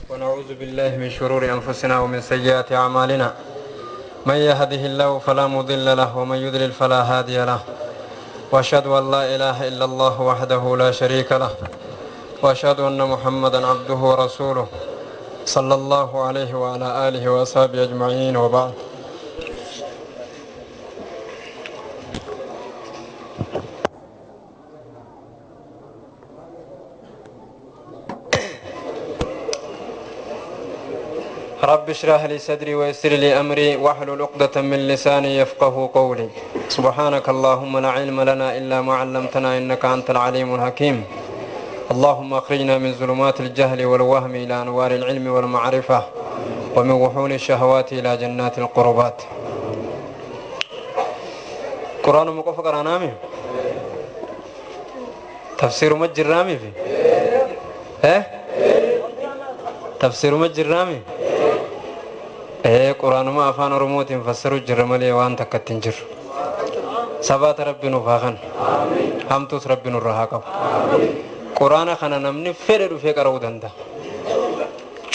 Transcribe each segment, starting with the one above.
ونعوذ بالله من شرور أنفسنا ومن سيئات أعمالنا. من يهده الله فلا مضل له ومن يضلل فلا هادي له. وأشهد أن لا إله إلا الله وحده لا شريك له، وأشهد أن محمدا عبده ورسوله صلى الله عليه وعلى آله وأصحابه أجمعين، وبعد. رب اشرح لي صدري ويسر لي أمري واحلل عقدة من لساني يفقه قولي. سبحانك اللهم لا علم لنا إلا ما علمتنا إنك أنت العليم الحكيم. اللهم أخرجنا من ظلمات الجهل والوهم إلى أنوار العلم والمعرفة، ومن وحول الشهوات إلى جنات القربات. قرآن مقف قرآنامي تفسير مجرامي في إيه؟ تفسير مجرامي إيه؟ قرآن ما أفان رموت فسروا جرمالي وان تكتنجر سبات ربي نفاخن همتوس ربي نرهاقب. قرآن خنا نمني فرر في قرأو دندا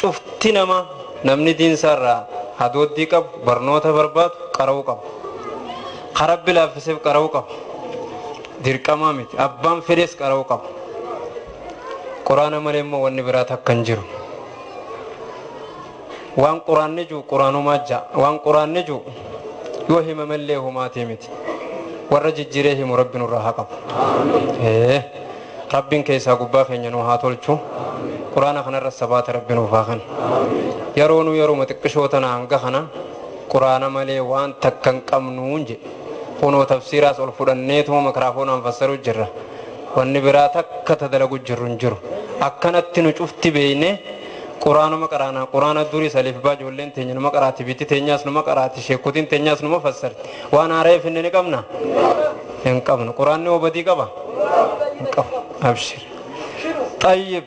شفتي نما نمني دين سارة هدود دي قب برنوتا برباد قرأو قب خرب بلا فسف قرأو قب دير كمامت أبان فريس قرأو قب. قرآن مريم ونبرات كنجرو وان قرآن نجو قرآن ما جاء وان قرآن نجو يوهم من له ما تيمت ورجل جريه مربي الرهاقب. إيه ربين كيسا قبا خينينو هاتولچو قرآن خنا الرسبات ربي نفاخن يرونو يرو متكشوتنا عنك خنا قرآن مالي وان تكن قمنونج خنو تفسيراس الفرنيتو مكرافون انفسرو جره والنبراتك كتدلقو جرون جرو أكنت نشوفتي بينه قرآن ما قرانا قرآن دوري سالف باجولين تنين ما قرأت بيتي تنياس نما قرأت شيخوتين تنياس نما فسرت وانا عارف إنني كمنا إن كمنا قرآن نو بدي كبا أبشر. طيب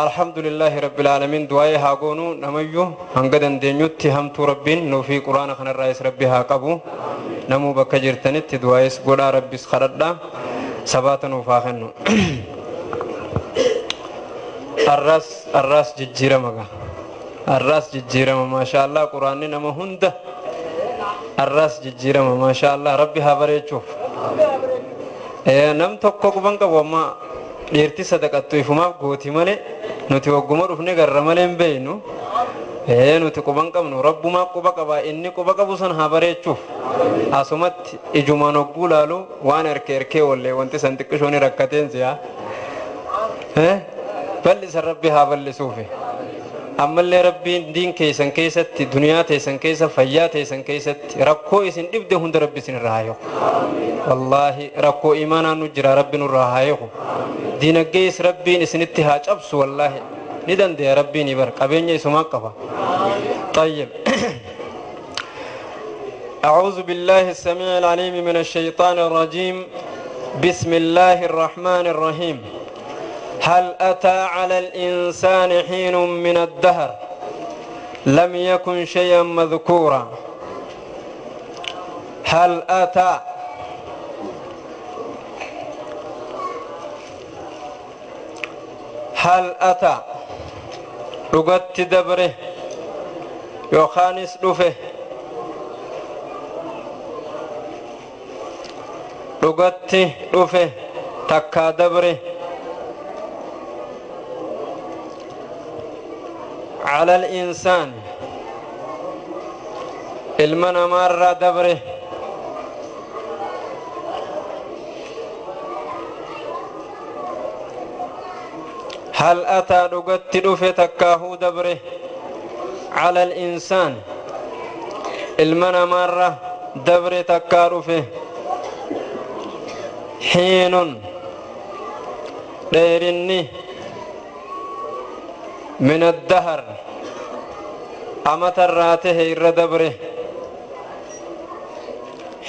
الحمد لله رب العالمين. دعاء هاقونو نميو هنقدن دينيوتي همتو ربين نو في قرآن خن الرئيس ربي هاقبو نمو بكجرتنت دعاء قولا ربي سخردا سباتا نفاخنو. الراس الراس ججيرة مغا الراس ججيرة ما شاء الله. قرآن نما هند الراس ججيرة ما شاء الله ربي هابريچوف. إيه نم tokko quban qabu amma dhiirti sadaqattu ifumaaf gooti malee nuti wagguma dhufne garra malee hin beeynu. Ee nuti quban qabnu rabbumaa quba qaba inni quba qabu san haa bareechuuf asumatti ijumaan hogguu laalu waan erkee erkee wallee wanti san xiqqishoon rakkateen si'a. Ee bal'isa rabbi haa bal'isuufi. Ammallee rabbiin diin keessan keessatti duniyaa teessan keessa fayyaa teessan keessatti rakkoo isin dhibde hunda rabbi isin irraa haa hiiku. Wallaahi rakkoo imaanaan nu jira rabbi nurraa haa hiiku. Diinagdees rabbiin isinitti haa cabsu wallaahi ni dandeenya rabbiin bar qabeenya isumaa qaba. طيب أعوذ بالله السميع العليم من الشيطان الرجيم. بسم الله الرحمن الرحيم. هل أتى على الإنسان حين من الدهر لم يكن شيئا مذكورا. هل أتى هل أتى رقدت دبره يوخانس دفه رقدت دفه تكا دبره على الإنسان المنا مرة دبره هل أتى رقدت دفه تكاهو دبره على الإنسان المنا مرة دبره تكارفه حين ديرني من الدهر أمت الراته إر دبره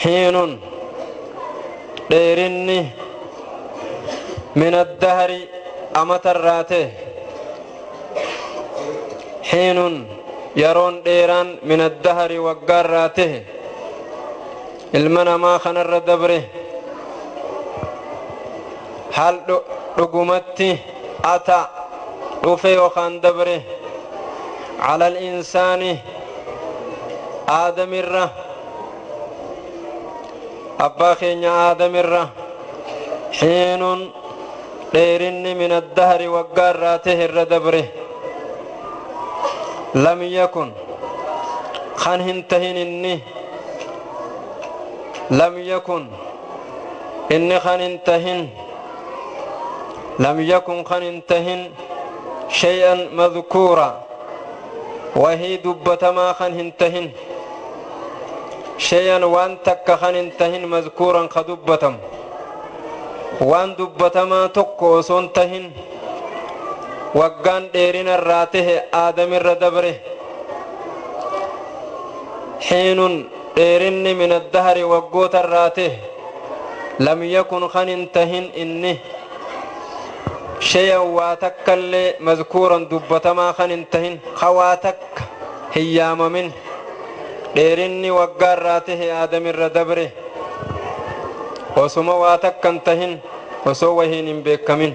حين ديرني من الدهر أمت الراته حين يرون ديران من الدهر وقراته المنا ما خنر دبره هل رقمتي أتى رفي وخان دبره على الإنسان آدم الره أبا خينيا آدم الره حين ديرن من الدهر وقاراته الردبره لم يكن خان هنتهن إني لم يكن إني خان انتهن لم يكن خان انتهن شيئا مذكورا وهي دبة ما خان انتهن شيئا وان تك خان انتهن مذكورا خدبتم وان دبة ما تكو سنتهن وقان ديرين الراته آدم الردبره حين ديرن من الدهر وقوت الراته لم يكن خان انتهن إنه شيئا واتك مذكورا دبة ما خان انتهن خواتك هيام من ديرني وقاراته آدم الردبره وسما واتك انتهن وسوهين بكمن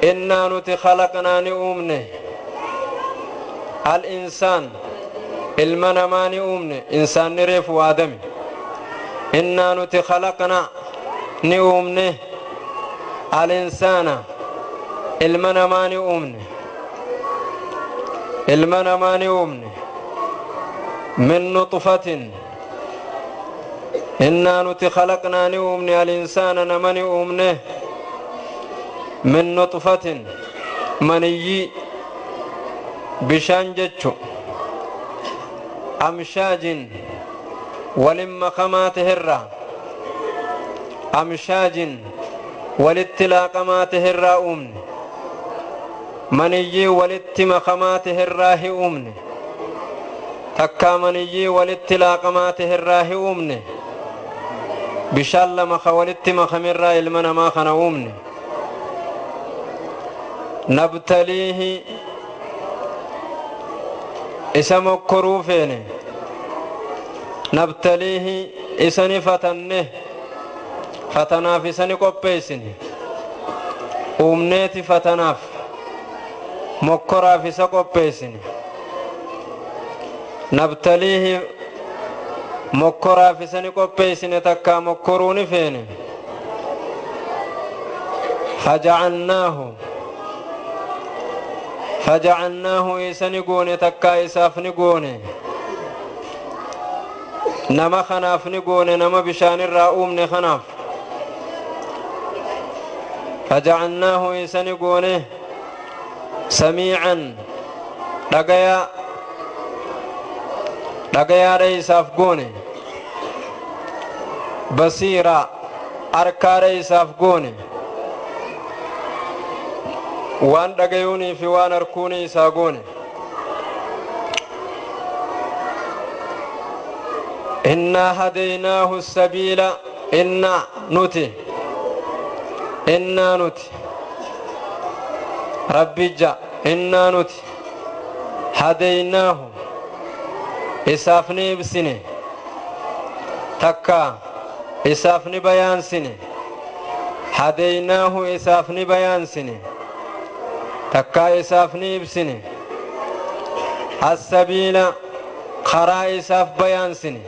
إنا نتي خلقنا نؤمنه الإنسان المنما نؤمنه إنسان نريف آدم إنا نتي خلقنا نؤمنه الإنسان المنما نؤمنه المنما نؤمنه من نطفة إنا نتي خلقنا نؤمنه الإنسان نما نؤمنه من نطفة مني بشان جتشو أمشاج ولما خماته الرا أمشاج والاتلاق ما تهرا أمن مني والاتما خما تهراه أمن تكا مني والاتلاق ما تهراه أمن بشال ما خوالتما خمرا المنا ما خنا أمن نبتليه إسمو كروفين نبتليه إسني فتنه فتناف إسني قبيسني أمنيتي فتناف مكراف إسا قبيسني نبتليه مكراف إسني قبيسني تكا مكروني فيني فجعلناه إسني قوني تكا إسافني قوني نما خنافني قوني نما بشان الرأومني خناف فجعلناه إسني قوني سميعا دقيا ريساف قوني بصيرا أركا ريساف قوني وان دقيوني في وان أركوني ساقوني إنا هديناه السبيل إنا نتي إنا نتي ربي جاء إنا نتي هديناه إسافني بسني تكا إسافني بيان سني هديناه إسافني بيان سني تكا إسافني بسني السبيل خرا إساف بيان سني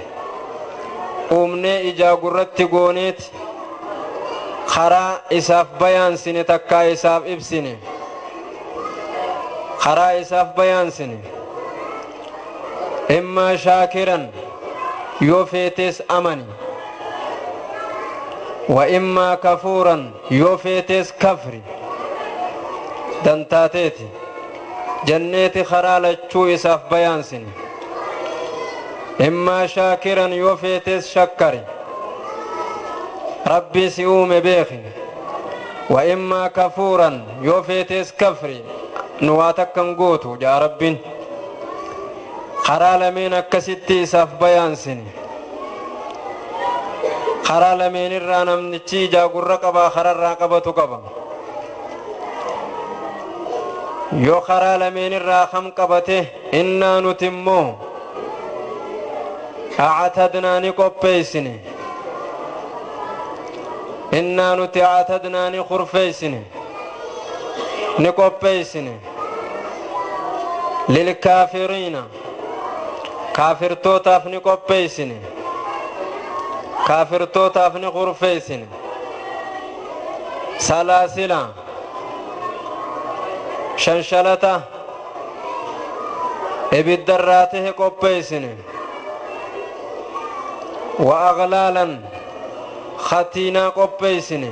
أمني إجا قرت قونيت خرا إساف بيان سني تكا إساف إبسني خرا إساف بيان سني إما شاكرا يوفيتس أمني وإما كفورا يوفيتس كفري دنتاتيتي جنيتي خرا لچو إساف بيان سني إما شاكرا يوفيتس شكري ربي سيوم بيخي وإما كفورا يوفيتس كفري نواتك نقوتو جا ربين خرا لمين أكستي إساف بيان سني خرا لمين الرانم نتشي جا قرقبا خرا الراقبة قبا يو خرا لمين الراخم قبته إنا نتمو أعتدنا نقبيسني إنا نتي أعتدنا نخرفيسني نقبيسني Lilkaafiriina kaafirtootaaf ni qopheeysine, kaafirtootaaf ni qurfeeysine. Salaasila shanshalata ibiddarraa tahe qopheeysine. Wa aglaalan khatiinaa qopheeysine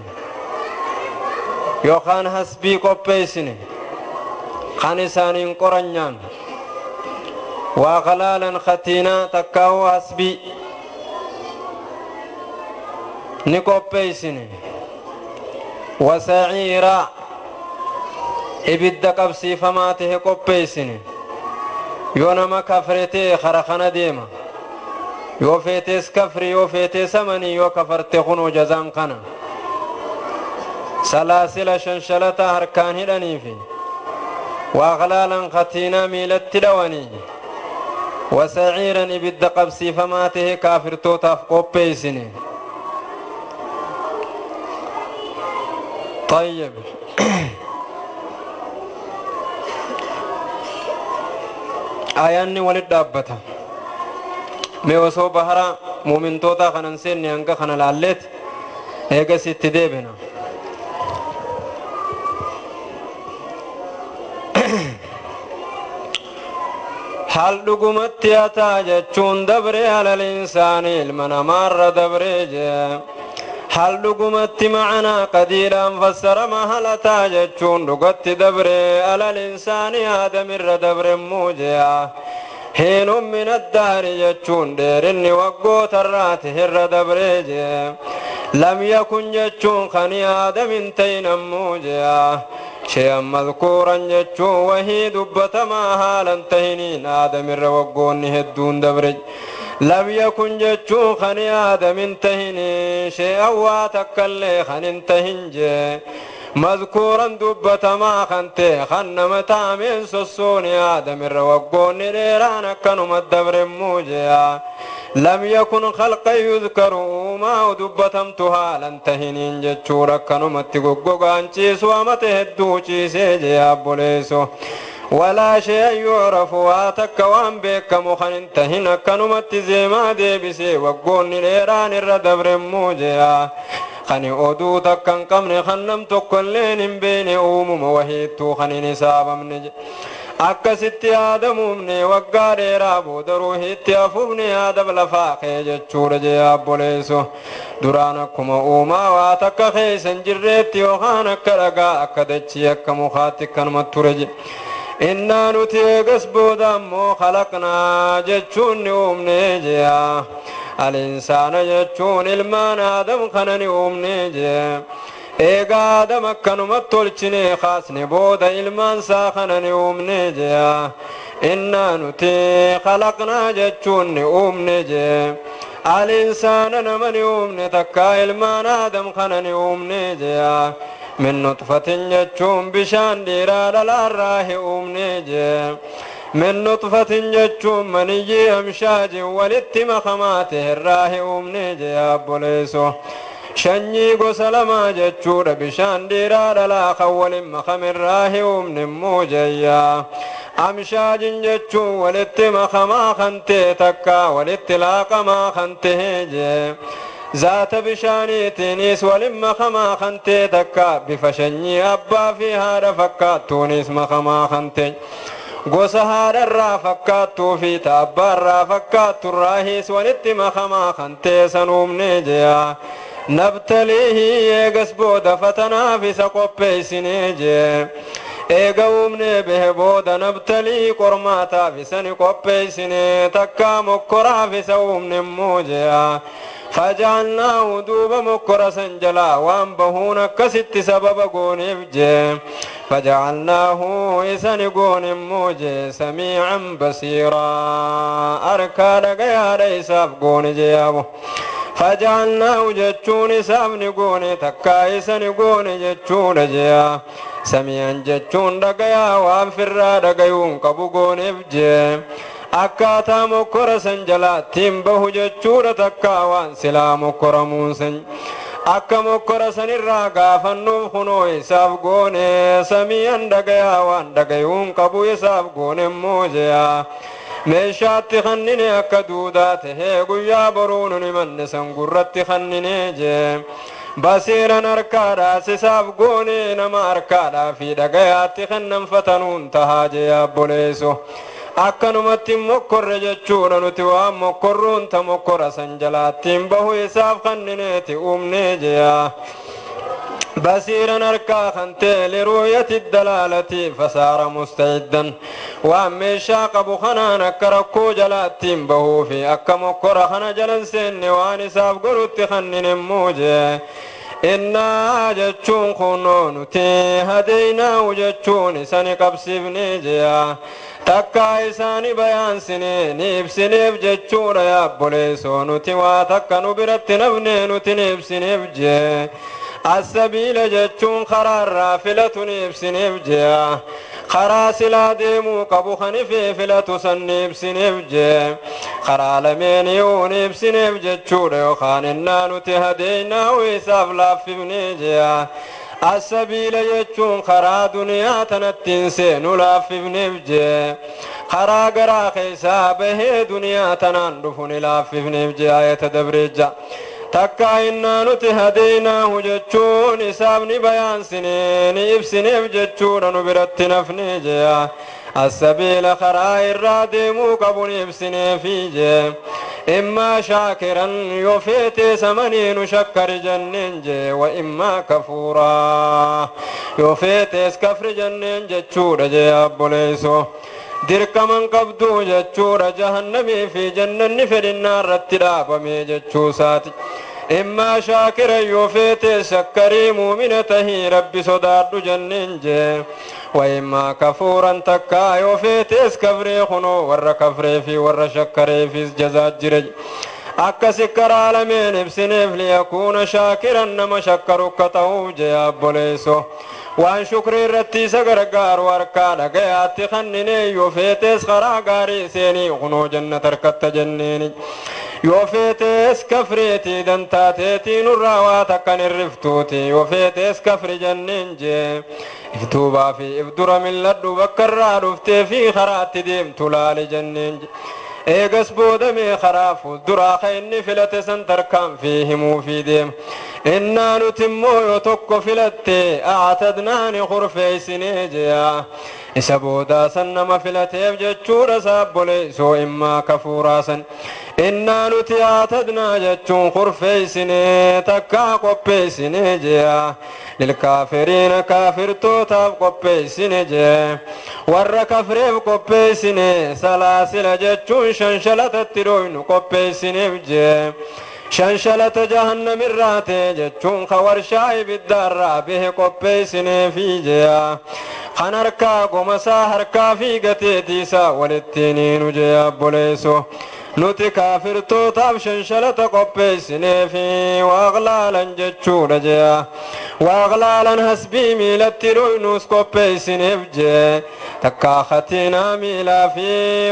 yookaan hasbii qopheeysine kan isaaniin qoranyaan. Wa aglaalan khatiinaa takkaa'uu hasbii ni qopheeysine. Wa saciiraa ibidda qabsiifamaa tahe qopheeysine. Yoo nama kafre ta'e kara kana deema, yoo feetes kafri, yoo feetes amanii, yoo kafarte kunoo jazaan kana. Salaasila shanshalata harkaan hidhaniifi waaqlaalan khatiinaa miilatti dhawanii wasaciiran ibidda qabsiifamaa tahe kaafirtootaaf qopheeysine. طيب aayaanni walit dhaabbata. Mee osoo bahara muumintoota kanan seenne hanga kana laalleet eegas itti deebina. Hal dhugumatti hataa jechuun dabree alal insaanii ilma namaarra dabree jee. Hal dhugumatti macanaa qadiidhaan fassarama halataa jechuun dhugatti dabree alal insaanii aadamirra dabremmuu jea. Hiinun min addaari jechuun dheerinni waggootarraati irra dabree jee. Lam yakun jechuun kani aadamin ta'inammuu jea. Shay'an madkuuran jechuun wahii dubbatamaa haalan tahiniin aadamirra waggoonni hedduun dabre. Lam yakun jechuun kani aadamin tahini shay'an waa takkallee kan hin tahin jee. Madkuuran dubbatamaa kan ta'e kan nama taameen sossooni aadamirra waggoonni dheeraan akkanuma dabremmuu jea. Lam yakun khalqan yudhkaru uumaa dubbatamtu haalan tahiniin jechuudha akkanumatti goggogaan ciisu amate hedduu ciisee jea obboleesso. Walaa shay'an yu'rafu waa takka waan beekamu kan hin tahin akkanumatti zeemaa deebisee waggoonni dheeraan irra dabremmuu jea. Kan oduu takka hin qabne kan nam tokkolleen hin beekne uumuma wahiittuu kan hin hisaabamne. Akkasitti aadamuumne waggaa dheeraa booda ruuhiitti hafuufne aadam lafaa kee jechuudha jee obboleesso. Duraan akkuma uumaa waa takka keessa hin jirreetti yookaan akka dhagaa akka dachii akka mukaatti akkanuma ture je. Innaa nuti eegas booda ammoo kalaqnaa jechuun ni uumne jea. Al-insaana jechuun ilmaan aadam kana ni uumne jee. Eega aadam akkanumatti tolchine kaasne booda ilmaan isaa kana ni uumne jea. Innaa nuti kalaqnaa jechuun ni uumne jee. Al-insaana nama ni uumne takkaa ilmaan aadam kana ni uumne jea. Min nutfatin jechuun bishaan dhiiraa dhalaarraa hi uumne jee. Min nutfatin jechuun maniyyii amshaajin walitti makamaa ta'erraa hi uumne jee obboleesso. Shanyii gosa lamaa jechuudha bishaan dhiiraa dhalaa kan waliin makamirraa hi uumne immoo jeeyyaa. Amshaajin jechuun walitti makamaa kan ta'e takka walitti laaqamaa kan ta'e jee. Zaata bishaaniitiinis waliin makamaa kan ta'e takka bifa shanyii abbaa fi haadha fakkaattuunis makamaa kan ta'e. Gosa haadharraa fakkaattuu fi ta abbaarraa fakkaatturraahis walitti makamaa kan ta'e san uumne jea. Nabtaliihi eegas booda fatanaaf isa qopheessinee jee. Eega uumnee bahe booda nabtalii qormaataaf isa ni qopheessinee takkaa mokkoraaf isa uumne immoo jea. Fajaalnaahu duuba mokkora san jalaa waan bahuun akkasitti sababa gooneef jee. Fajaalnaahu isa ni goone immoo jee samiican basiiraa harkaa dhagayaadha isaaf goone jeeyaabo. Fajaalnaahu jechuun isaaf ni goone takkaa isa ni goone jechuudha jea. Samiican jechuun dhagayaa waan firraa dhagayuun qabu gooneef jee. Akkaataa mokkora san jalaattiin bahu jechuudha takkaa waan silaa mokkoramuun san. Akka mokkora sanirraa gaafannuuf kunoo isaaf goone sami'an dhagayaa waan dhagayuun qabu isaaf goone immoo je'a. Meeshaatti kannine akka duudaa tahee guyyaa boruu nuni manne san gurratti kannine jee. Basiiran harkaadhaas isaaf goone nama harkaadhaa fi dhagayaatti kennanfatanuun tahaa jee abboleessu. Akkanumatti mokkorre jechuudha nuti waan mokkorruun ta mokkora san jalaattiin bahu isaaf kannineeti uumnee je'a. Basiiran harkaa kan ta'e liruuyati dalaalati fasaara musta'iddan waan meeshaa qabu kanaan akka rakkoo jalaattiin bahuu fi akka mokkora kana jalan seenne waan isaaf godhutti kannine immoo jee. Innaa jechuun kunoo nuti hadeynaahu jechuun isani qabsiifnee je'a. Takkaa isaani bayaansine ni ibsineef jechuudha yaabboleessoo nuti waa takka nu biratti nafne nuti ni ibsineef jee. Asabiila jechuun karaarraa filatu ni ibsineef je'a. Karaa silaa deemuu qabu kanifee filatu san ni ibsineef jee. Karaa lameen yoo ni ibsineef jechuudha yookaan innaa nuti hadeynaahu isaaf laaffifnee je'a. Asabiila jechuun karaa duniyaa tanattiin seenu laaffifneef jee. Karaa garaa keessaa bahee duniyaa tanaan dhufu ni laaffifneef jee ayata dabreeja. Takkaa innaa nuti hadeynaahu jechuun isaaf ni bayaansine ni ibsineef jechuudha nu biratti nafnee je'a. Asabiila karaa irraa deemuu qabu ni ibsineefi jee. Immaa shaakiran yoo feete samanii nu shakkari jenneen jee wa immaa kafuuraa yoo feetees kafri jenneen jechuudha jee abboleessoo. Dirqaman qabduu jechuudha jahannamii fi jannanni fedhinnaa irratti dhaabame jechuu isaati. Immaa shaakira yoo feete shakkarii muumina tahii rabbi sodaadhu jenneen jee. Wa immaa kafuuran takkaa yoo feetees kafree kunoo warra kafree fi warra shakkareefis jazaa jira. Akkasi karaa lameen ibsineef liyakuuna shaakiran nama shakkaru akka ta'uuf jee abboleessoo. Waan shukrii irratti isa gargaaru harkaa dhagayaatti kannine yoo feetees karaa gaarii seenii kunoo jannata harkatta jenneeni. Yoo feetees kafreetii dantaateetii nurraa waa takkan hirriftuuti yoo feetees kafri jenneen jee. Ifduubaa fi ifdura milladhu bakka irraa dhuftee fi karaatti deemtu laali jenneen jee. Eegas boodamee karaa fuulduraa kan inni filate san tarkaanfii himuufii deema. Innaa nuti immoo yoo tokko filatte actadnaa ni kurfeessinee je'a. Isa boodaa san nama filateef jechuudha saabboleessoo immaa kafuuraa san. Innaa nuti actadnaa jechuun kurfeessinee takkaa qopheessinee je'a. Lilkaafiriina kaafirtootaaf qopheessine jee. Warra kafreef qopheessine salaasila jechuun shanshalatatti dhoynu qopheessineef jee. Shanshalata jahannamirraa ta'e jechuun ka warshaa ibiddaarraa bahe qopheessineefi je'a. Kan harkaa gomasaa harkaa fi gateetiisaa walitti niinu jee abboleessoo. Nuti kaafirtootaaf shanshalata qopheessineefi waaqlaalan jechuudha je'a. Waaqlaalan hasbii miilatti dhoynuus qopheessineef jee. Takkaa katiinaa miilaa fi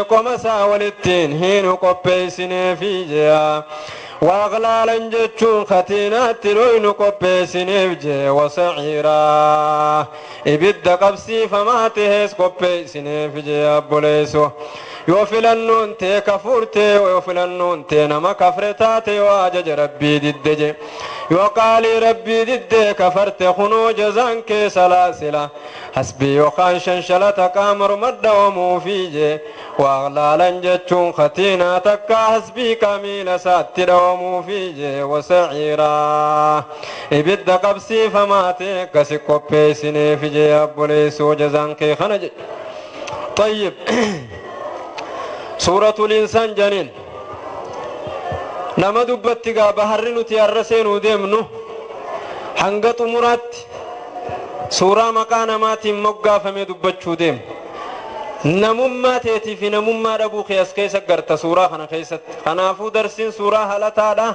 qomasaa walittiin hiinu qopheessineefi je'a. Waaqlaalan jechuun katiinaatti dhoynu qopheessineef jee wasaciiraa. Ibidda qabsiifamaa tahees qopheessineef jee abboleessoo. Yoo filannoon tee kafuurtee yoo filannoon tee nama kafre taate yoo ajaja rabbii didde je. Yoo qaalii rabbii diddee kafarte kunoo jazaan kee salaasila. Hasbii yookaan shanshalata qaama rumadda je. Waaqlaalan jechuun katiinaa takkaa hasbii kamiila isaatti dhawamuufi je wasaciiraa. Ibidda qabsiifamaa ta'e akkasi qopheessineef je abboleessoo jazaan kee kana je. طيب سورة الإنسان جنين نما دبتي بحر نتي الرسين ودمنو hanga xumuraatti suuraa maqaa namaatiin moggaafame dubbachuu deemu. Namummaa teetii fi namummaa dhabuu kee as keessa garta suuraa kana keessatti. Kanaafuu darsiin suuraa halataadha.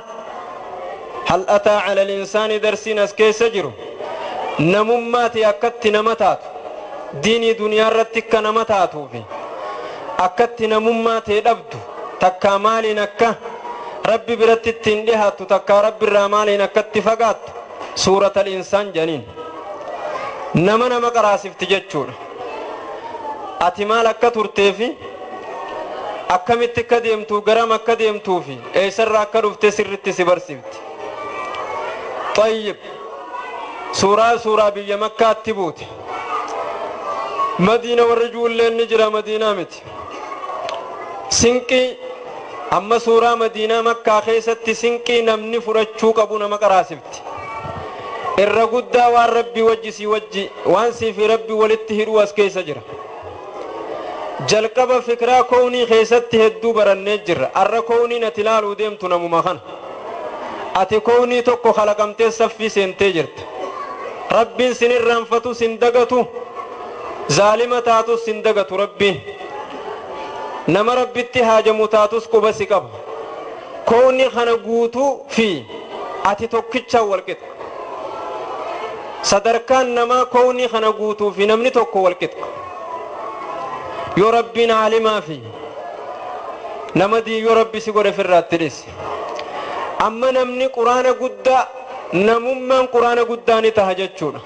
Hal'ataa cala linsaanii darsiin as keessa jiru. Namummaa tee akkatti nama taatu. Diinii duniyaa irratti akka nama taatuufi akkatti namummaa tee dhabdu takkaa maaliin akka Rabbi biratti ittiin dhihaattu takkaa Rabbi irraa maaliin akkatti fagaattu suuratal insaan janiin. Nama nama qaraasifti jechuudha. Ati maal akka turteefi akkamitti akka deemtuu garam akka deemtuufi eessarraa akka dhufte sirritti si barsiifti. Tayyib, suuraa biyya Makkaatti buute. Madiina warri ijoolleen ni jira, Madiinaa miti. Sinqii amma suuraa Madiinaa Makkaa keessatti sinqii namni fudhachuu qabu nama qaraasifti. Irra guddaa waan Rabbi wajji si wajji waan sii fi Rabbi walitti hidhuu as keessa jira. Jalqaba fikiraa kownii keessatti hedduu barannee jirra. Arra kowniin ati ilaaluu deemtu namuma kana. Ati kownii tokko kalaqamtee saffii seentee jirta. Rabbiin sin irraanfatu, sin dagatu, zaalima taatus sin dagatu Rabbiin. Nama Rabbitti haajamu taatus quba si qaba. Kownii kana guutuu fi ati tokkichaan walqixa. Sadarkaan namaa kownii kana guutuu fi namni tokko walqixa. Yoo Rabbiin aalimaa fi nama diiyyoo Rabbi si godhe firraatti dhisi. Amma namni quraana guddaa namummaan quraana guddaa ni taha jechuudha.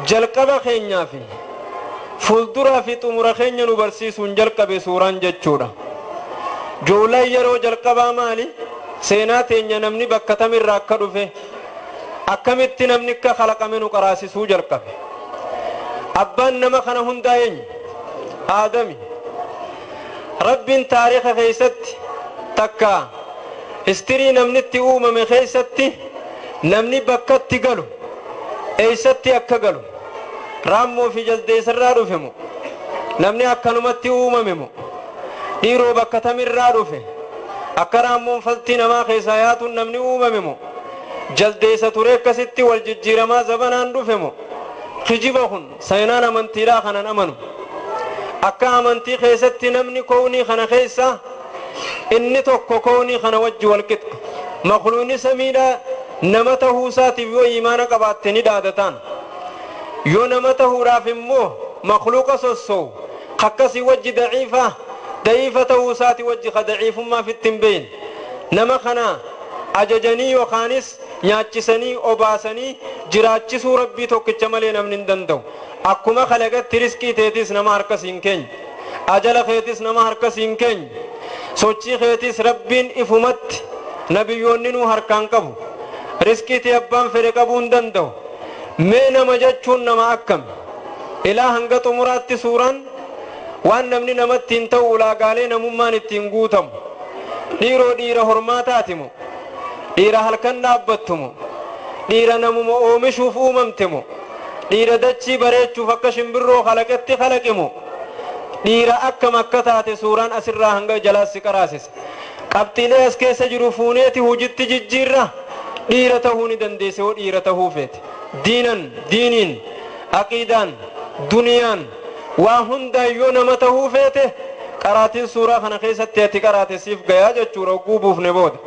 Jalqaba keenyaa fi fuulduraa fi xumura keenya nu barsiisuun jalqabe suuraan jechuudha. Joollaan yeroo jalqabaa maali? Seenaa teenya namni bakka tamirraa akka dhufe akkamitti namni akka kalaqame nu qaraasisuu jalqabe. Abbaan nama kana hundaa eenyu? Aadami. Rabbiin taariika keessatti takka istirii namni itti uumame keessatti namni bakkatti galu eessatti akka galu raammoo fi jaldeessarraa dhufe moo namni akkanumatti uumame moo dhiiroo bakka tamirraa dhufe akka raammoon faltii namaa keessaa yaatuun namni uumame moo jaldeessa ture akkasitti wal jijjiiramaa zabanaan dhufe moo kijiba kun seenaan amantiidhaa kanan amanu. Akka amantii keessatti namni kownii kana keessa inni tokko kownii kana wajji wal qixa. Makluuni samiidhaa nama tahuu isaatiif yoo imaana qabaatte ni dhaadataan. Yoo nama tahuudhaaf immoo makluuqa sossoowu akkasii wajji daciifa daciifa tahuu isaati wajji ka daciifummaaf itti hin beeyin. Nama kana ajajanii yookaanis nyaachisanii obaasanii jiraachisuu Rabbii tokkicha malee namni hin danda'u. Akkuma kalaqatti riskii teetis nama harka siin keenya. Ajala keetis nama harka siin keenya. Sochii keetis Rabbiin ifumatti nabiyyoonni nuu harkaan qabu. Riskii tee abbaan fedhe qabuu hin danda'u. Mee nama jechuun nama akkami? Ilaa hanga xumuraatti suuraan waan namni namatti hin ta'u ulaagaalee namummaan ittiin guutamu. Dhiiroo dhiira hormaataati moo? Dhiira halkan dhaabbattu moo? Dhiira namuma oomishuuf uumamte moo? Dhiira dachii bareechuuf akka shimbirroo kalaqetti kalaqe moo? Dhiira akkam akka taate suuraan asirraa hanga jalaas si qaraasise. Qabxiilee as keessa jiru fuuneeti hujitti jijjiirra. Dhiira tahuu ni dandeesse hoo dhiira tahuu feete. Diinan, diiniin, aqiidaan, duniyaan waa hundaan yoo nama tahuu feete qaraatiin suuraa kana keessatti ati qaraate siif gayaa jechuudha hogguu buufne booda.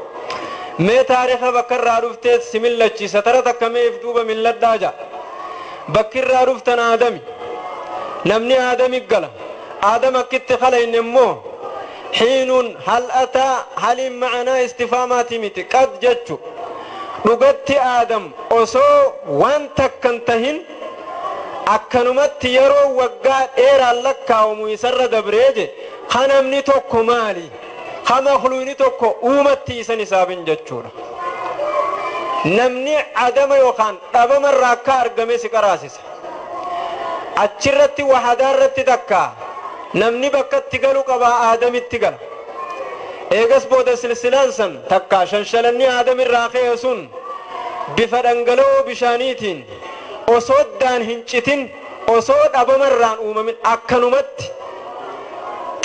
Mee taariika bakka irraa dhuftee si millachiisa tara takka mee if duuba milladhaa ja'a. Bakki irraa dhuftan Aadami. Namni Aadami gala. Aadam akkitti kalayne immoo xiinuun hal ataa haliin ma'anaa istifaamaati miti qad jechu. Dhugatti Aadam osoo waan takkan tahin akkanumatti yeroo waggaa dheeraan lakkaa'amu isarra dabree je ka namni tokko maali? Ka makluuni tokko uumatti isan hisaabin jechuudha. Namni adama yookaan dhabamarraa akka argame si qaraasisa. Achirratti wahadaarratti takka namni bakkatti galu qabaa Aadamitti gala. Eegas booda silsilaan san takka shanshalanni Aadamirraa ka'e sun bifa dhangala'oo bishaaniitiin osoo daan hin citin osoo dhabamarraan uumamin akkanumatti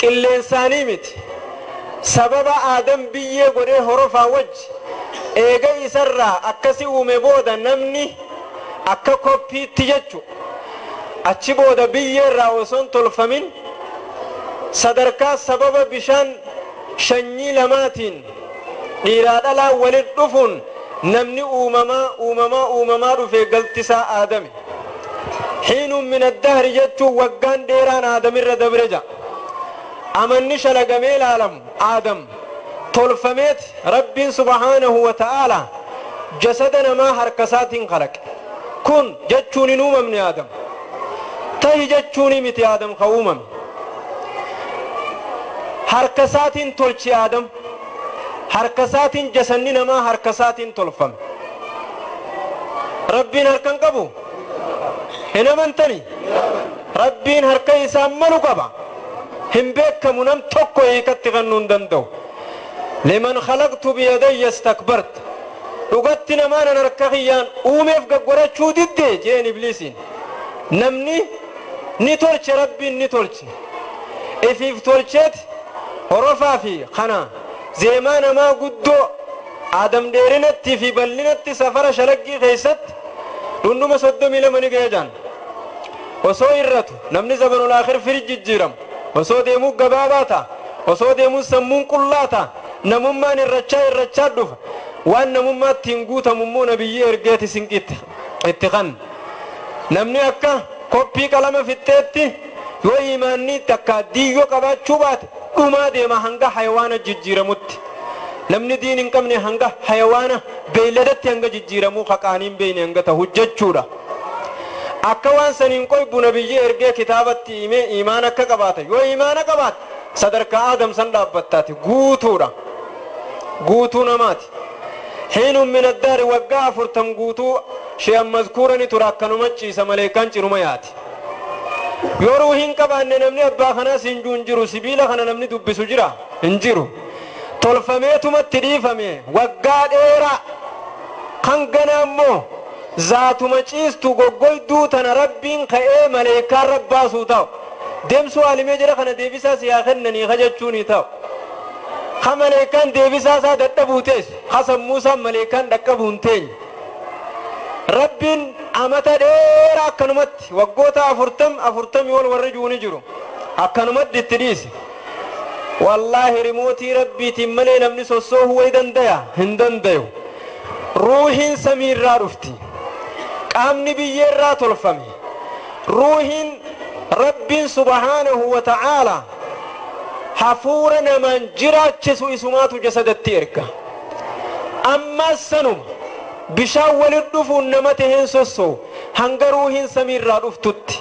qilleensaanii miti. Sababa Aadam biyyee godhee horofaa wajji eega isarraa akkasi uume booda namni akka koppiitti jechu achi booda biyyeerraa osoo hin tolfamin sadarkaa sababa bishaan shanyii lamaatiin dhiiraa dhalaa walitti dhufuun namni uumamaa uumamaa uumamaa dhufee galtisaa Aadami. Xiinuun min addahri jechuun waggaan dheeraan Aadamirra dabre ja'a. Amanni shalagamee ilaalamu Aadam Tolfameet Rabbiin subhaanahu wa ta'aalaa jasada namaa harka isaatiin kalaqe. Kun jechuun hin uumamne Aadam. Tahi jechuun miti Aadam ka uumame. Harka isaatiin tolche Aadam. Harka isaatiin jasanni namaa harka isaatiin tolfame. Rabbiin harka hin qabu? Hin amantani? Rabbiin harka isaa malu qaba. Hin beekamu nam tokko hiikatti kennuu hin danda'u. Liman khalaqtu biyadayya istakbarta. Dhugatti namaan an harka kiyyaan uumeef gaggorachuu didde jeen ibliisiin. Namni ni tolche Rabbiin ni tolche. Ifiif tolcheet horofaa fi kana zeemaa namaa guddoo Aadam dheerinatti fi bal'inatti safara shalaggii keessatti dhundhuma 32 ni ga'e jaan. Osoo irratu namni zabanul aakhir firi jijjiiramu. Osoo deemuu gabaabaa ta'a. Osoo deemuu sammuun qullaa ta'a. Namummaan irrachaa irrachaa dhufa. Waan namummaatti hin guutamu immoo nabiyyi ergeeti sinqitti itti kan. Namni akka koppii qalama fixxeetti yoo imaanni takka diyyoo qabaachuu baate dhumaa deema hanga hayawaana jijjiiramutti. Namni diin hin qabne hanga hayawaana beeyladatti hanga jijjiiramuu haqaaniin beeyne hanga ta'u jechuudha. Akka waan saniin qoybu nabiyyi ergee kitaabatti himee imaana akka qabaate yoo imaana qabaate sadarkaa Aadam san dhaabbattaati guutuudha. Guutuu namaati. Hiinun min addaari waggaa 40 guutuu sheehan mazkuurani ture akkanuma ciisa maleekaan cinuma yaati. Yoo ruuhiin qabaanne namni abbaa kanaas hin jiru hin jiru sibiila kana namni dubbisu jira hin jiru. Tolfameetumatti dhiifame waggaa dheeraa kan gana immoo zaatuma ciistu goggoyduu tana Rabbiin ka'ee maleekaan rabbaasuu ta'u. Deemsuu alimee jira kana deebisaa siyaa kennanii ka jechuuni ta'u. Ka maleekaan deebisaa isaa dadhabuu teessu. Ka sammuu isaa maleekaan dhaqqabuu hin teenye. Rabbiin amata dheeraa akkanumatti waggoota 40 40 ol warri jiru ni jiru. Akkanumatti itti dhiise. Wallaahi rimootii Rabbiitiin malee namni sossoohuu wayi dandaya? Hin dandayu. Ruuhiin samiirraa dhufti. Qaamni biyyeerraa tolfame. Ruuhiin Rabbiin subhaanahu wa ta'aalaa hafuura namaan jiraachisu isumaatu jasadatti erga. Ammas sanuma bishaan walit dhufuun nama taheen sossoohu hanga ruuhiin samiirraa dhuftutti.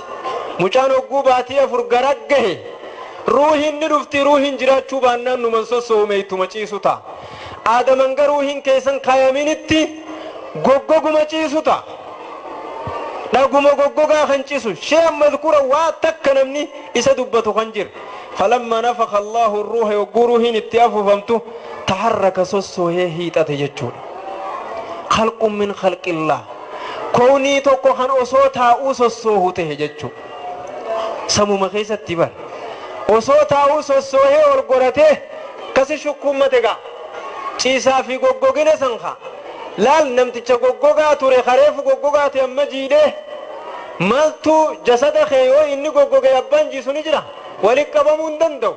Mucaan hogguu baatii 4 gara gahe ruuhiin ni dhufti ruuhiin jiraachuu baannaan numan sossoohu meeytuma ciisu ta'a. Aadam hanga ruuhiin keessan kaayaminitti goggoguma ciisu ta'a. Dhaguma goggogaa kan ciisu sheehan mazkuura waa takka namni isa dubbatu kan jiru. Falamma nafakha Allahu ruuha yogguu ruuhiin itti afuufamtu taharraka sossoohee hiixate jechuudha. Khalqun min khalqillah. Kownii tokko kan osoo taa'uu sossoohu tahe jechuudha. Samuma keessatti bar. Osoo taa'uu sossoohee ol goratee kasi shukkummate gaa. Ciisaa fi goggogina san kaa. Laal namticha goggogaa ture kareefu goggogaa ta'e amma jiidhee maaltu jasada kee yoo inni goggogee abbaan jiisu ni jira. Walitti qabamuu hin danda'u.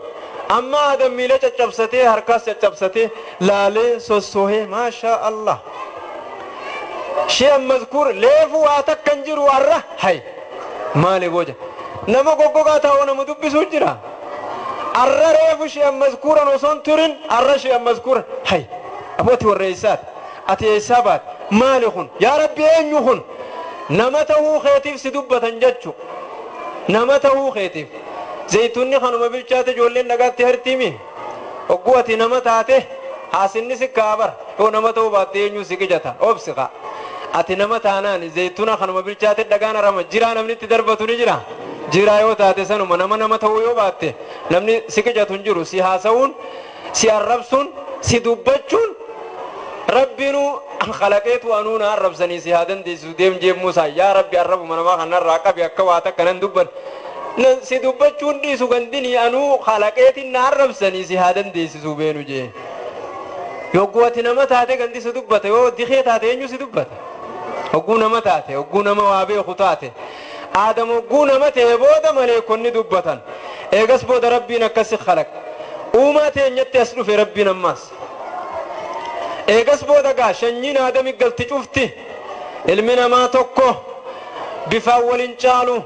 Amma Aadam miila caccabsatee harkaas caccabsatee laalee sossoohee maashaa Allah. Sheehan mazkuur leefu waa takka hin jiru har'a hay maali booja nama goggogaa taa'u nama dubbisuu jira. Har'a reefu sheehan mazkuuran osoo hin turin har'a sheehan mazkuuran hay abooti warra eessaati ati eessaa baate maali kun yaa Rabbi eenyu kun nama ta'uu keetiif si dubbatan jechu nama ta'uu keetiif. Zayituunni kanuma bilchaate ijoolleen dhagaatti hartiimi hogguu ati nama taate haasinni si kaabar yoo nama ta'uu baatte eenyu si qijata obsi kaa. Ati nama taanaan zayituuna kanuma bilchaate dhagaan harama jiraa namni itti darbatu ni jira. Jiraa yoo taate sanuma nama nama ta'uu yoo baatte namni si qijatu hin jiru si haasa'uun si arrabsuun si dubbachuun Rabbiinuu kalaqeetu anuuna arrabsanii si haa dandeessisu deem jee Muusaa yaa Rabbi arrabuma namaa kanarraa qabi akka waa takka nan dubban. Si dubbachuun dhiisu gandinii anuu kalaqeetiin na arrabsanii si haa dandeessisu beenu jee. Yogguu ati nama taate gandi si dubbata yoo dikee taate eenyu si dubbata? Hogguu nama taate hogguu nama waa beeku taate. Aadam hogguu nama ta'e booda maleekonni dubbatan. Eegas booda Rabbiin akkasi kalaqe. Uumaa teenyatti as dhufe Rabbiin ammaas. Eegas booda gaa shanyiin Aadami galti cufti. Ilmi namaa tokko bifaan waliin caalu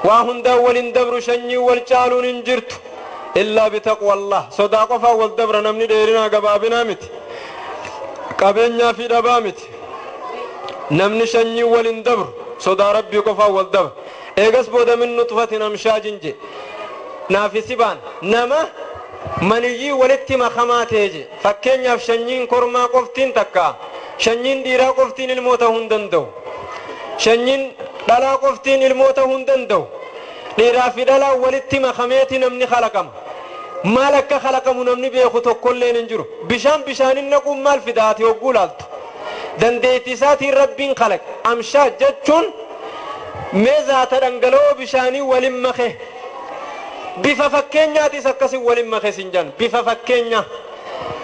waa hundaan waliin dabru shanyiin wal caaluun hin jirtu. Illaa bitaqwallah sodaa qofaa wal dabra namni dheerinaa gabaabinaa miti qabeenyaa fi dhabaa miti namni sanyii wal hin dabru sodaa rabbii qofaa wal dabra eegas booda min nutfatin amshaajin je naafisibaan nama maniyyii walitti makamaa ta'e je fakkeenyaaf sanyiin kormaa qoftiin takka sanyiin dhiiraa qoftiin ilmoo ta'uu hin danda'u sanyiin dhalaa qoftiin ilmoo ta'uu hin danda'u dhiiraa fi dhalaa walitti makameeti namni kalaqama maal akka kalaqamu namni beeku tokkolleen hin jiru bishaan bishaanin naquun maal fida ati hogguu laaltu dandeettii isaatiin rabbiin kalaqe amshaa jechuun mee zaata dhangala'oo bishaanii walin make bifa fakkeenyaatis akkasin walin make sin jedhan bifa fakkeenyaa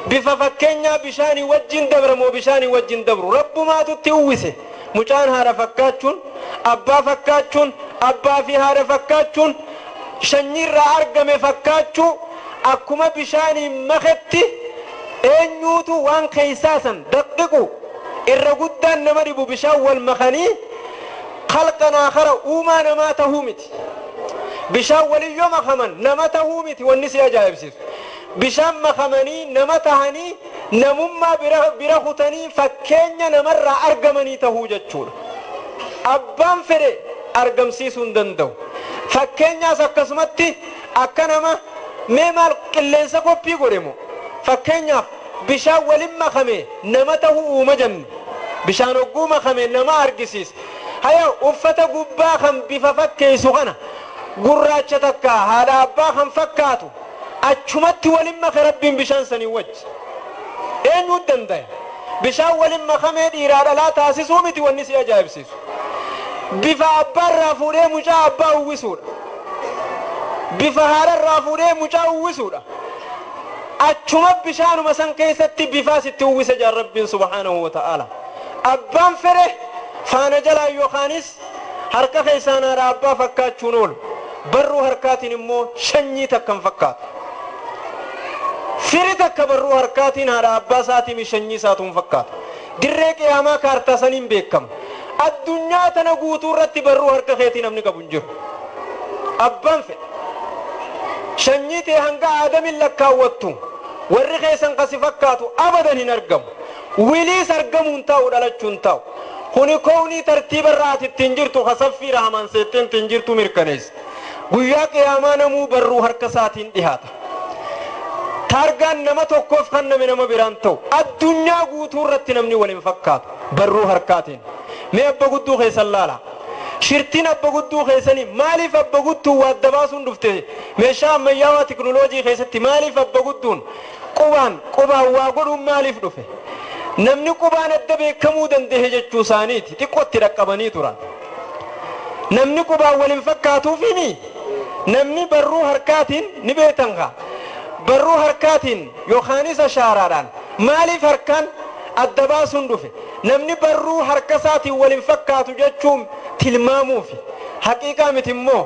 bifa fakkeenyaa bishaanii wajjin dabramoo bishaanii wajjin dabru rabbumaatutti uwwise mucaan haadha fakkaachuun abbaa fakkaachuun abbaa fi haadha fakkaachuun sanyiirraa argame fakkaachuu akkuma bishaanii maketti eenyuutu waan keeysaasan daqiqu irra guddaan nama dhibu bishaan wal makanii khalqanaa kara uumaa namaa tahuu miti bishaan waliyyoo makaman nama tahuu miti wanni si ajaa'ibsiisu bishaan makamanii nama tahanii namummaa bira kutanii fakkeenya namarraa argamanii tahuu jechuudha abbaan fedhe argamsiisuu hin danda'u fakkeenyaas akkasumatti akka nama mee maal qilleensa koppii godhemo fakkeenyaaf bishaan walin makame nama tahuu uuma jennu bishaan hogguu makame nama argisiisa haya uffata gubbaa kan bifa fakkeessu kana gurraacha takka haadha abbaa kan fakkaatu achumatti walin make rabbiin bishaan sanii wajji eenyuu dandaya bishaan walin makamee dhiiraa dhalaa taasisuu miti wanni si ajaa'ibsiisu bifa abbaarraa fuudhee mucaa abbaa uwwisuudha bifa haadharraa fuudhee mucaa uwwisuudha achuma bishaanuma san keessatti bifaas itti uwwise jaan rabbiin subhaanahu wa ta'aala abbaan fedhe faana jalaa yookaanis harka keessaan haadha abbaa fakkaachuun oolu barruu harkaatiin immoo sanyii takkan fakkaatu firi takka barruu harkaatiin haadha abbaa isaatiin sanyii isaatuun fakkaatu dirree qiyaamaa kaartaa saniin beekama addunyaa tana guutuu irratti barruu harka keetii namni qabu hin jiru abbaan fedhe sanyii ta'e hanga aadamin lakkaawwattu warri keessan kasi fakkaatu abadan hin argamu wiliis argamuun taa'u dhalachuun taa'u kuni kownii tartiiba irraa ati ittiin jirtu kasaffii rahamaan seetteen ittiin jirtu mirkaneessa guyyaa qiyaamaa namuu barruu harka isaatiin dhihaata taargaan nama tokkoof kan name nama biraan ta'u addunyaa guutuu irratti namni waliin fakkaatu barruu harkaatiin mee abba gudduu keessan laala shirtiin abba gudduu keessanii maaliif abba gudduu waa adda baasuun dhufte meeshaa ammayyaawaa tiknooloojii keessatti maaliif abba gudduun qubaan qubaan waa godhuun maaliif dhufe namni qubaan adda beekamuu danda'e jechuu isaaniiti xiqqootti dhaqqabanii turan namni qubaan waliin fakkaatuufimi namni barruu harkaatiin ni beekan kaa barruu harkaatiin yookaanis ashaaraadhaan maaliif harkaan adda baasuun dhufe namni barruu harka isaatiin waliin fakkaatu jechuun tilmaamuufi haqiiqaa miti immoo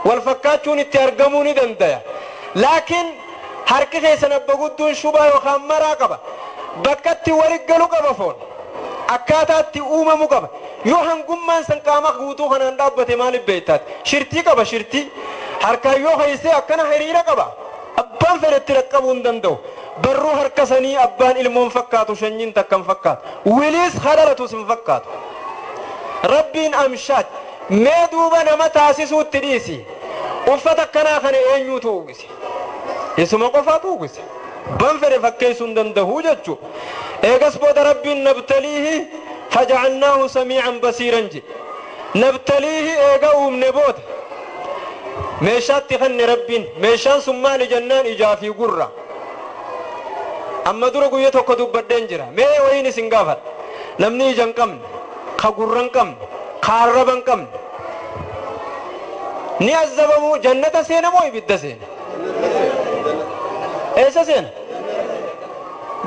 wal fakkaachuun itti argamuu ni dandaya laakiin harki keessan abba gudduun shubaa yookaan maraa qaba bakkatti walit galu qaba foon akkaataatti uumamu qaba yoo hangummaan san qaama guutuu kanaan dhaabbate maaliif beektaati shirtii qaba shirtii harkaan yoo haysee akkana hiriira qaba abbaan fedhetti dhaqqabuu hin danda'u barruu harka sanii abbaan ilmoon fakkaatu sanyiin takka hin fakkaatu wiliis hadhalatus hin fakkaatu rabbiin amshaat mee duuba nama taasisuutti dhiisi uffata akkanaa kana eenyuutu uwwise isuma qofaatu uwwise ban fedhe fakkeessuu hin danda'u jechuu eegas booda rabbiin nabtaliihi fajacalnaahu samiican basiiran jedhe nabtaliihi eega uumne booda meeshaatti kanne rabbiin meeshaan sun maali jennaan ijaa fi gurra amma dura guyya tokko dubbadheen jira mee wayiin isin gaafadha namni ija hin qabne ka gurra hin qabne ka arraba hin qabne ni azzabamu jannata seena moo ibidda seena eessa seena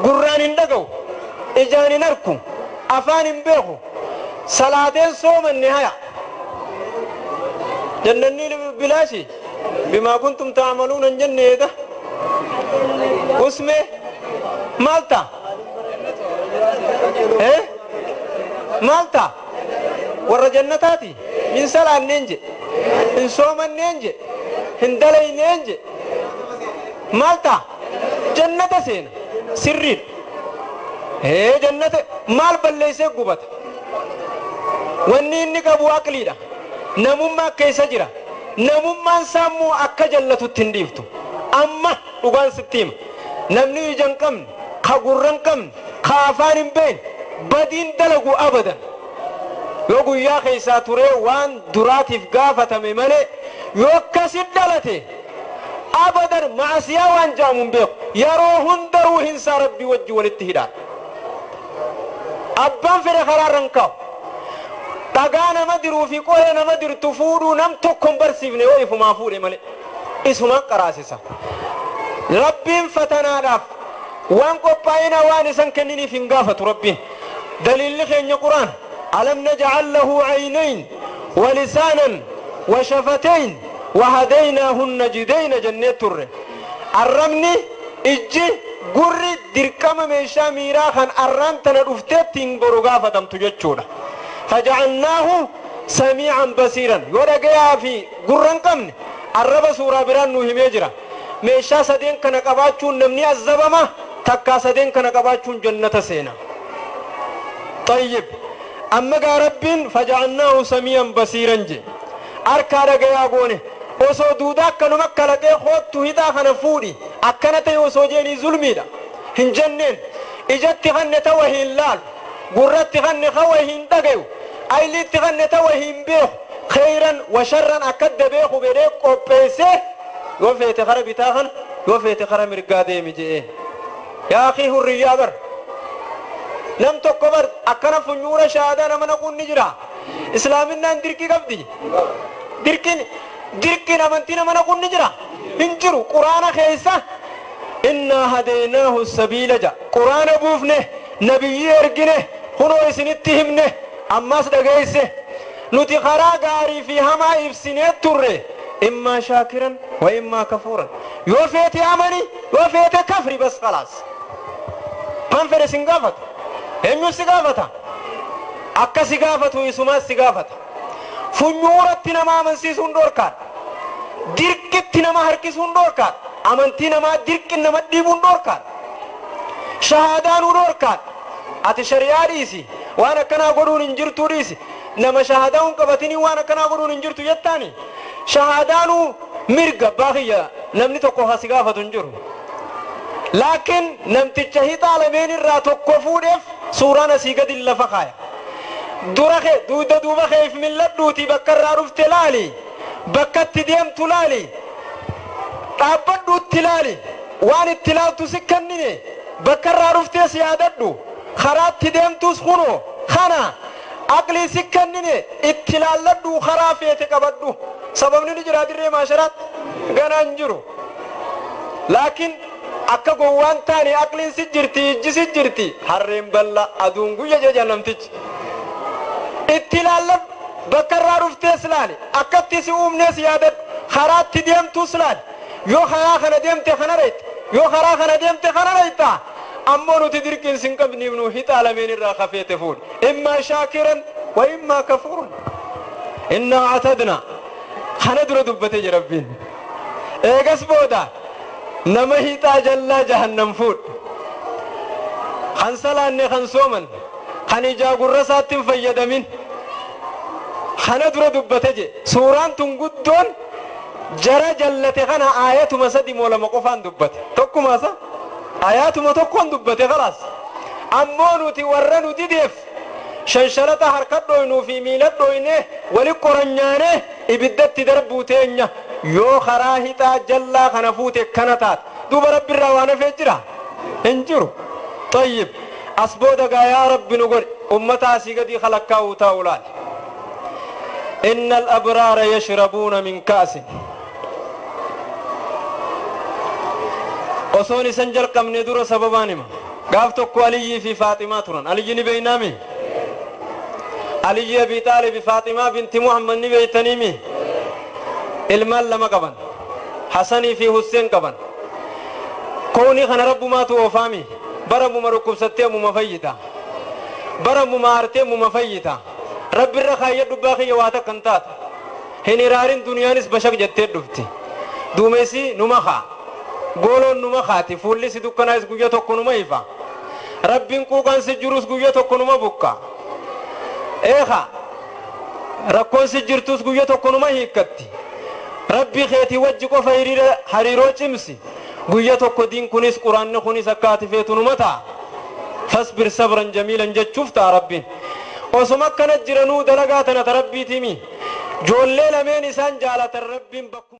gurraan hin dhaga'u ijaan hin arku afaan hin beeku salaateen soomanne haya jannanni bilaashi bimaa kuntum taamaluun hin jenneeda usme maal ta'a maal ta'a warra jannataati hin salaanneen jedhe hin soomanneen jedhe hin dalayneen jedhe Maal ta'a? Jannata seena. Sirriidha. Ee jannata maal balleessee gubata? Wanni inni qabu aqliidha. Namummaa keessa jira. Namummaan isaa immoo akka jallatutti hin dhiiftu. Amma dhugaan sitti hima. Namni ija hin qabne, ka gurra hin qabne, ka afaan hin beekne, badiin dalagu abadan. Yoo guyyaa keessaa turee waan duraatiif gaafatame malee yoo akkasit dhalate abadan maasiyaa waan jaamu hin beeku. Yeroo hunda ruuhinsaa Rabbii wajji walitti hidhaadha. Abbaan fedhe karaarra hin kaa'u. Dhagaa nama diruu fi qoree nama dirtu fuudhuu nam tokko hin barsiifne yoo ifumaa fuudhe malee. Isumaan qaraasisa. Rabbiin fatanaadhaaf waan qophaa'ina waan isan kenniniif hin gaafatu Rabbiin. Daliilli keenya Quraan alam naj'al lahu 'aynayn wa lisaanan wa shafatayn wa hadaynaahu najdayna jennee turre. Arrabni ijji gurri dirqama meeshaa miiraa kan arraan tana dhufteetti hin boru gaafatamtu jechuudha. Faja'alnaahu samii'an basiiran yoo dhagayaa fi gurra hin qabne arraba suuraa biraan nu himee jira. Meeshaa sadeen kana qabaachuun namni azabama, takkaa sadeen kana qabaachuun jannata seena. Tayyib amma gaa Rabbiin faja'alnaahu samii'an basiiran je harkaa dhagayaa goone osoo duudaa akkanuma kalaqee hoottu hidhaa kana fuudhi akkana ta'e osoo jeenii zulmiidha hin jenneen. Ijatti kanne tawa hin laalu, gurratti kanne kawa hin dhagayu, ayliitti kanne tawa hin beeku, khayran wa sharran akka beeku bedhee qopheessee yoo feete kara bitaa kana yoo feete kara mirgaa deemi je'ee. Yaa akii hurriyyaa bar nam tokko bar akkana funyuura shahaadaa nama naquun ni jira. Islaaminaan dirqii qabdi. Dirqiin amantii nama naquun ni jira. Hin jiru. Quraana keessa innaa hadeynaahu sabiila ja. Quraana buufne, nabiyyi ergine, kunoo isinitti himne, ammas dhageesse. Nuti karaa gaarii fi hamaa ibsinee turre. Immaa shaakiran wa immaa kafuuran. Yoo feete amani, yoo feete kafri bas khalaas. Man fedhe sin gaafatu. Eenyu si gaafata? Akka si gaafatu isumaas si gaafata. Funyuuratti nama amansiisuun dhoorkaadha. Dirqitti nama harkisuun dhoorkaadha. Amantii namaa dirqi nama dhiibuun dhoorkaadha. Shahaadaanuu dhoorkaadha. Ati shari'aa dhiisi. Waan akkanaa godhuun hin jirtuu dhiisi. Nama shahaadaa hin qabatinii waan akkanaa godhuun hin jirtu jettaani. Shahaadaanuu mirga abbaa kiyya namni tokko hasi gaafatu hin jiru. Laakiin namticha hixaa lameen irraa tokko fuudheef suuraan asii gadi lafa kaaya. Dura kee duuda duuba keef milladhuuti bakka irraa dhufte laali. Bakka itti deemtu laali. Dhaabbadhuutti laali. Waan itti laaltu si kennine. Bakka irraa dhuftees yaadadhu. Karaa itti deemtus kunoo kana aqlii si kennine itti laalladhu karaa feete qabadhu. Sababni ni jira dirree maasharaatti ganaa hin jiru. Laakiin akka gowwaan taane aqliin si jirti, ijji si jirti, harreen balla aduun guyya jeja namtichi. Itti laalladhu bakka irraa dhuftees laali, akkatti si uumnees yaadadhu, karaa itti deemtus laali. Yoo karaa kana deemte kana reetta, yoo karaa kana deemte kana reetta. Ammoo nuti dirqiin sin qabniif nu hixaa lameen irraa kafeete fuudhi. Immaa shaakiran wa immaa kafuuran. Innaa atadna kana dura dubbate jira Rabbiin. Eegas booda nama hixaa jallaa jahannam fuudhe. Kan salaanne kan sooman, kan ijaa gurra isaatti hin fayyadamin. Kana dura dubbate je. Suuraan tun guddoon jara jallate kana aayatuma sadi moo lama qofaan dubbate. Tokkuma isa ayatuma tokkoon dubbate khalaas. Ammoo nuti warra nu dideef shanshalata harka dhoynuu fi miila dhoyne wali qoranyaane ibiddatti darbuu teenya yoo karaa hixaa jallaa kana fuute kana taate. Duuba Rabbi irraa waan hafee jira hin jiru. Tayyib as booda gaa yaa Rabbi nu godhe ummata asii gadii kalakkaa'uu taa'u laali. Inna al-abraara yashrabuuna min ka'sin. Osoon isan jalqabne dura sababaan hima. Gaaf tokko Aliyyii fi Faaximaa turan. Aliyyi ni beeynaami? Aliyyi Abi Xaalib Faaximaa binti Muhammad ni beeytaniimi? Ilmaan lama qaban. Hasanii fi Husseen qaban. Kooni kana Rabbumaatu oofaami. Bara muma dhukkubsattee muma fayyita. Bara muma aartee muma fayyita. Rabbi irra kaayyadhu abbaa kiyya waa takka hin taatu. Hin iraarin duniyaanis bashaq jettee dhufti. Duumessi numa kaa. Gooloon numa kaati, fuulli si dukkanaa'es guyya tokko numa ifa. Rabbiin quuqaan si jirus guyya tokko numa buqqa. Eeka, rakkoon si jirtus guyya tokko numa hiikkatti. Rabbii keetii wajji qofa hiriira hariiroo cimsi. Guyya tokko diin kunis, quraanni kunis akka ati feetu numa ta'a. Fasbir sabran jamiilan jechuuf ta'a Rabbiin. Osuma akkana jiranuu dalagaa tana ta Rabbiitimi. Joollee lameen isaan jaalatan Rabbiin bakkuma.